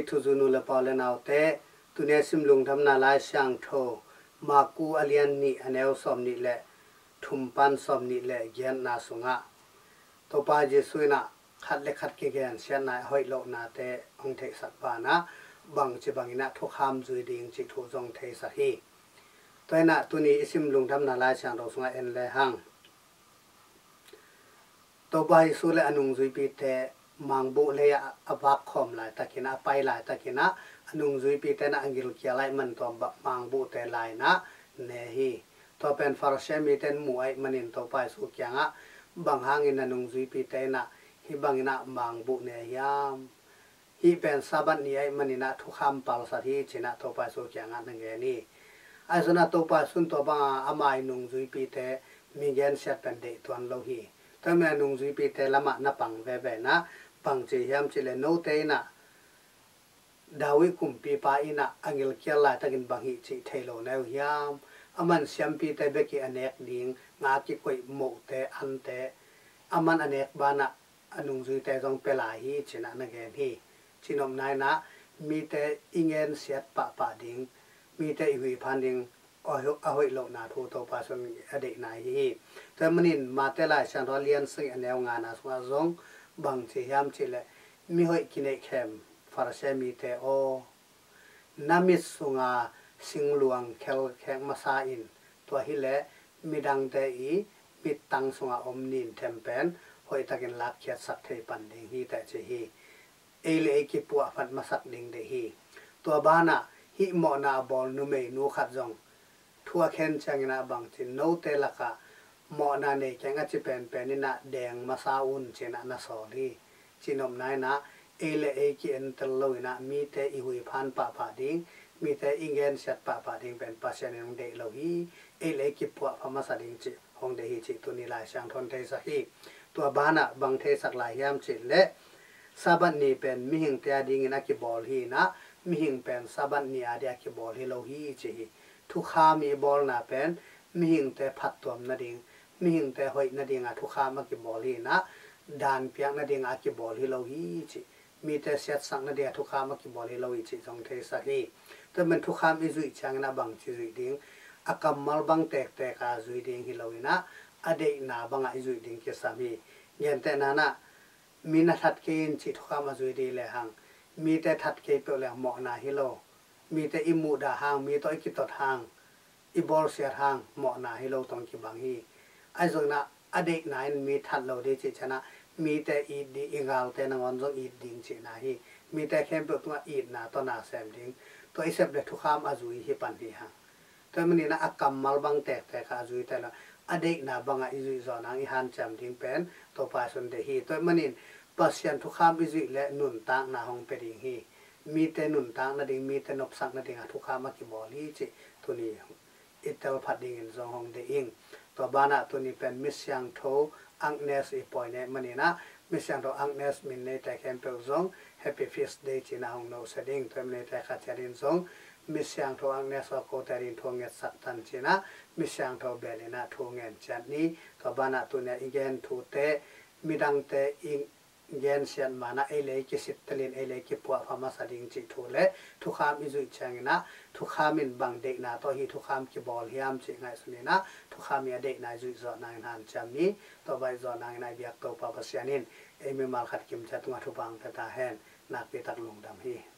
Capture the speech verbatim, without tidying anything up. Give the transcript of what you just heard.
Thuzui nu le pa le naute, tuni a sim lungdamna Lai Siangtho Maku a lian nih, a neu sawm nih le thum pan sawm nih le giatna sungah Topa Jesuh in ah khat le khat kigensiatna a hoih lohnate hong theihsak banah bangci bangin ah thukham zui ding cih thu zong theisak hi. Tua in ah tuni i sim lungdamna Lai Siangtho sungah en lehang, Topa Jesuh le a nungzuipite mangbuh lei-ah a vak khawm laitakin ah, a pai laitakin ah, a nungzuipite in ah a gilkial ahih man tua mangbuhte lai in ah ne hi. Tua pen Farasi mite in mu ahih manin Topa Jesuh kiangah, "Bang hangin na nungzuipite in ah hih bangin ah mangbuh ne hiam? Hih pen Sabbath ni ahih manin ah thukham palsat hi," ci-in ah Topa Jesuh kiangah na gen hi. Ahi zongin ah Topa Jesuh in tua banga ama ii nungzuipite mi gensiat pen deih tuan lo hi. Tua ahih manin a nungzuipite lamah na pang veve in ah, bang ci hiam cih leh, "Note in ah David kumpipa in ah a gilkial laitakin bang hih cih thei lo na hi uh hiam? Aman siampite bek ii a nek ding nga kikoih mohte, ante aman a nek banah a nungzuite zong pia lai hi," ci-in ah na gen hi. Cihnopna in ah mite i gensiat pahpah ding, mite i huiphan ding a hoih, a hoih lohna thu Topa Jesuh in a deihna ahi hi. Tua ahih manin Mate Lai Siangtho a lian sagih, a neu ngana sungah zong bang ci hiam cih leh, mihoih kineihkhem Farasi mite aw, na mit sunga singluang khelkhek masa in, tua hi leh midangte ii mittang sunga om ninthem pen hoihtakin lakkhiatsak thei pan ding hi teh, ci hi. Ei le ei kipuahphat masak ding deih hi. Tua banah hih mawhna a bawl numeinu khat zong thu a khen ciangin ah bang ci, "Note lakah mawhna nei keng a ci penpen in ah deng masa un," ci-in ah na sawl hi. Cihnopna in ah ei le ei ki-entel lo in ah mite i huiphan pahpah ding, mite i gensiat pahpah ding pen Pasian in hong deih lo hi. Ei le ei kipuahphat masa ding cih hong deih hi cih tuni Lai Siangtho in theisak hi. Tua banah bang theisak lai hiam cih leh, Sabbath ni pen mihingte a dingin a kibawl hi in ah, mihing pen Sabbath ni a dingin a kibawl hi lo hi, ci hi. Thukham i bawlna pen mihingte phattuam nading, mihingte hoih nadinga thukham a kibawl hi in ah, dan piak nadinga a kibawl hi lo hi, ci. Mite siatsak nadinga thukham a kibawl hi lo hi cih zong theisak hi. Tua ahih manin thukham i zuih ciangin ah bang ci zuih ding, a kammal bang tektek a zui ding hi lo in ah, a deihna bangah i zuih ding kisam hi. Gentehna in ah, mi na that kei in cih thukham a zui ding lehang, mite that kei peuh leng mawhna hi lo. Mite i muhdah hang, mi tawh i kitot hang, i bawlsiat hang mawhna hi lo tawh kibang hi. Ahi zongin ah a deihna in mi that lo ding cih ciangin ah, mite it ding, i galte nangawn zong it ding cihna hi. Mite khempeuh tungah itna tawh na sem ding, tua i sep leh thukham a zui hi pan hi hang. Tua ahih manin ah a kammal bang tektek a zui ta lo, a deihna bangah i zuih zawh nang i hanciam ding pen Topa Jesuh in deih hi. Tua ahih manin Pasian thukham i zuih leh nuntakna hong pia ding hi. Mite nuntak nading, mite nopsak nadinga thukham a kibawl hi cih tuni i telphat dingin zong hong deih ing. Tua banah tuni pen Misiangtho Agnes i pawi na hih manin ah, Misiangtho Agnes min neite khempeuh zong Happy Feast Day ci-in ah hong nohsiat ing. Tua ahih manin neite khat ciat in zong Misiangtho Agnes aw, kote adingin thu ngetsak tan ci-in ah, Misiangtho bel in ah thu ngen ciat ni. Tua banah tuni a i gen thute midangte i gensiat man ah ei le ei kisittel in, ei le ei kipuahphat masa ding cih thu le thukham i zuih ciangin ah, thukham in bang deihna tawh hih thukham kibawl hiam cih ngaihsun in ah, thukham i a deihna i zuih zawh nangin hanciam ni. Tua bang i zuih zawh nangin a i biak Topa Pasian in ei mimal khat kimciat tungah thupha hong pia ta hen. Nakpi tak lungdam hi.